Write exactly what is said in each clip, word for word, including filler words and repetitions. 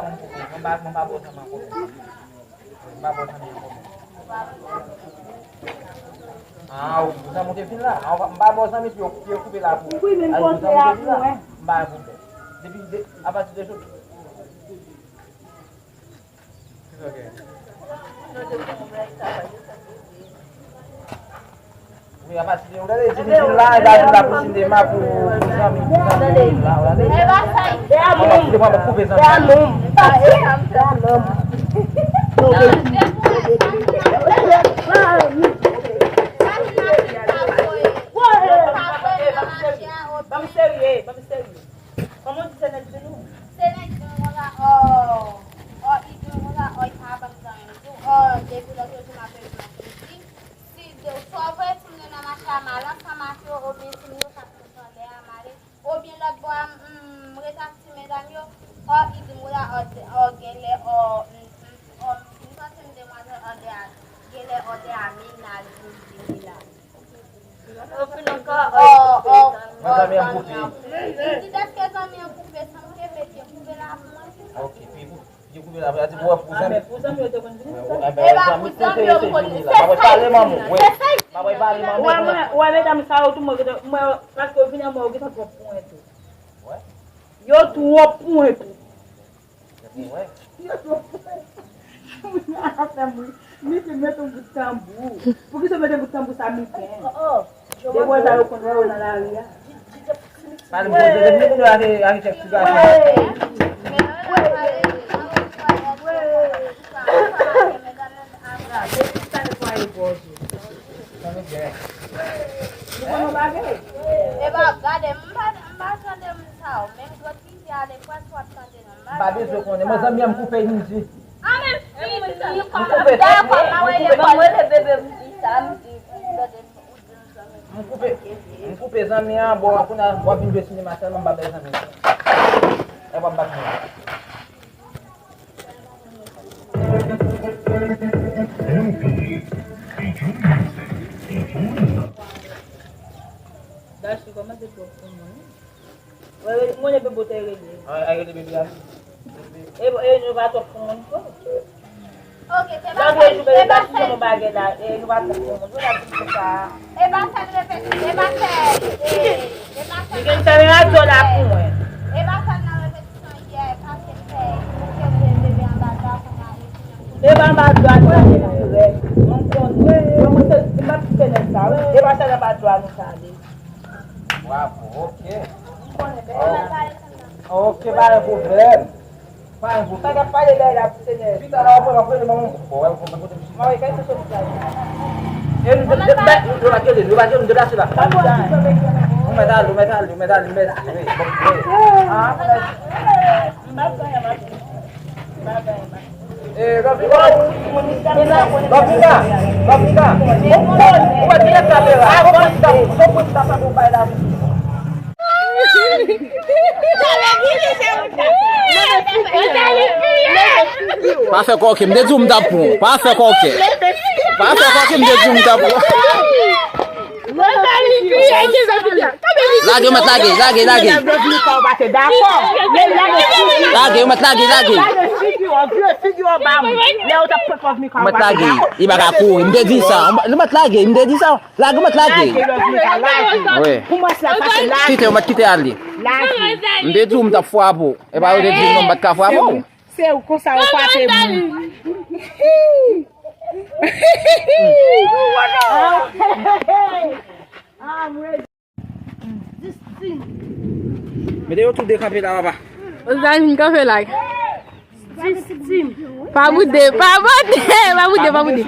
sa mwen koupe. Mwen pa, mwen pa bon zanmi ankò. Mwen pa bon zanmi ankò. Ah, ou zanmi ou te fin la. Ah, ou pa, m pa bon zanmi, pi yo, pi yo koupe la pou ou. Wi, men kote a pou wè. M pa bon. Depi, de, apati de jodi. Wi, apati de, ou tande, di li vin la, li va vin la pou sinema, pou, pou zanmi, pou zanmi, la, ou tande? Mwen ap koupe, mwen ap koupe zanmi. Ban m serye, ban m serye. Kòman w di se nèg di nou? Se nèg di nou konsa, ò, ò, i di nou konsa, ò, i pa ban m zanmi m tou, ò, depi lòt jou m ap rele m ap rele m di, si de, swa w voye timoun yo nan mache a, m al ansanm ak yo, oubyen timoun yo k ap sot anlè a, m ale, oubyen lòt bò a, m, m ret ak ti medam yo, ò, i di m konsa, ò, ò, genlè, ò, m, m, ò, m santi m demwazèl anlè a, genlè ò, te a mennaj m vini la. Ou fin ankò, ò, ò, ò, zanmi an koupe. Li di dèske zanmi an koupe, sa m te mete koupe la pou mwen. Ok, pi pou, pi Vin apre, a di pou wè pou zanmi. Pou zanmi yo te konn vini pou zanmi. Eba pou zanmi yo te konn vini la. Mwen pale manman. Wi. Mwen pale manman. Ou wè, mwen, ou wè medam sa yo tou, mwen gentan, mwen, paske yo vini an mwen, yo gentan twòp pou mwen tou. Wi. Yo twòp pou mwen tou. Yo twòp pou mwen. Moun nan ap fè m ri. Misye mete yon bout tanbou. Poukisa w mete bout tanbou sa, Miken? Depi w wè sa, yo konn wè w nan lari a. Pale m kote, depi nou konnen ake, ake chèf ti gason. Depi sa netwaye bò je. Ou konn yon bagay? Eba, gade, m pa, m pa tande moun sa yo. Menm gwo ti fi ale pwès w ap tande non. M pa bezwen konnen. Mwen zanmi an m koupe l, m di. Ah, men fi, m koupe tèt li, m koupe. Mwen rele bebe m di sa, m di, m tande m, ou di m zanmi. M koupe, m koupe zanmi an, bon, kounye a, w ap vin jwe sinema sèlman, m pa bay zanmi. E w ap bat mwen. Dachi, kòman te twòp pou mwen? Mwen rele, mwen rele bebe te rele. A, a rele bebe a. E, e, nou pa twòp pou moun, tou. Ok, se pa sèl, se pa sèl. Bagay la, e, nou pa twòp pou moun, tou, la, pou sa. E pa sèl repeti-, e pa sèl, e, e pa sèl. Li gen fè radyo la pou mwen. E pa sèl nan repetisyon yè, paske fè, ou te rele bebe anba dwa, kounye a, e, e pa anba dwa, nou ale nan rèv. Mwen konnen, mwen, mwen, se, se pa ti sèl sa, wi. E pa sèl anba dwa, nou sa ale. Bravo, ok. Ok, pa gen pwoblèm. Pa gen pwoblèm. Sa k ap pale la, la, pou Senyè. Pita la, w ap pran, w ap rele manman. Bon, w ap pran kote misye. Mwen, kay se sou misye. E nou, nou, nou, nou, nou pa rele, nou pa rele, nou deplase la. Ou mèt ale, ou mèt ale, ou mèt ale, mèsi, wi. Bon, wi. Ah, mèsi. M pa pran anyen, m ap Eh, Rafika, Rafika, Rafika. Ou wè dirèk kamera. Son pwen sa, son pwen sa, sa pou bay la. Pa fè kòken, m te di w m t ap pran. Pa fè kòken. Pa fè kòken, m te di w m t ap pran. Lage, yo mèt lage, lage, lage. Lage, yo mèt lage, lage. Yo mèt lage. Li pa ka kouri. M te di sa. Yo mèt lage, m te di sa. Lage, yo mèt lage. Wi. Kite, yo mèt kite ale. M te di w m t ap frape w. E pa yo te di w non, m pa t ka frape w. Se ou konsa ou frape moun. Mete yo tou de kanpe la, papa. Zanmi m kanpe la. Dis tim. Pa boude, pa boude, pa boude, pa boude.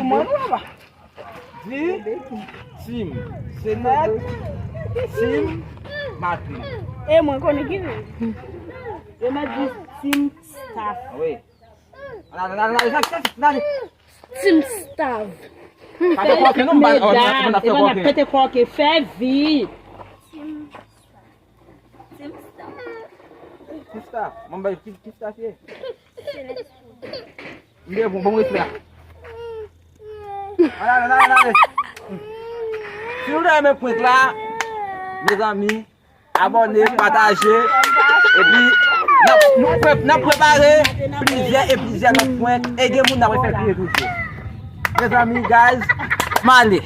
Di tim Senèt, tim Maten. E mwen konnen ki vre. Yo mèt di tim staff. Wi. Team Staff. Pa fè kòken non, m pa, m pa, m pa fè kòken. Pete kòken, fè vit. Team Staff. Team Staff. Mwen bay ki, ki staff ye? M gen bon, bon respè. Ala, ala, ala, ala. Si nou ta renmen prank la, mezanmi, abòne, pataje, epi n ap, nou pre-, n ap prepare plizyè e plizyè lòt prank, e gen moun n ap fè kriye toujou. Mezanmi, guys, m ale.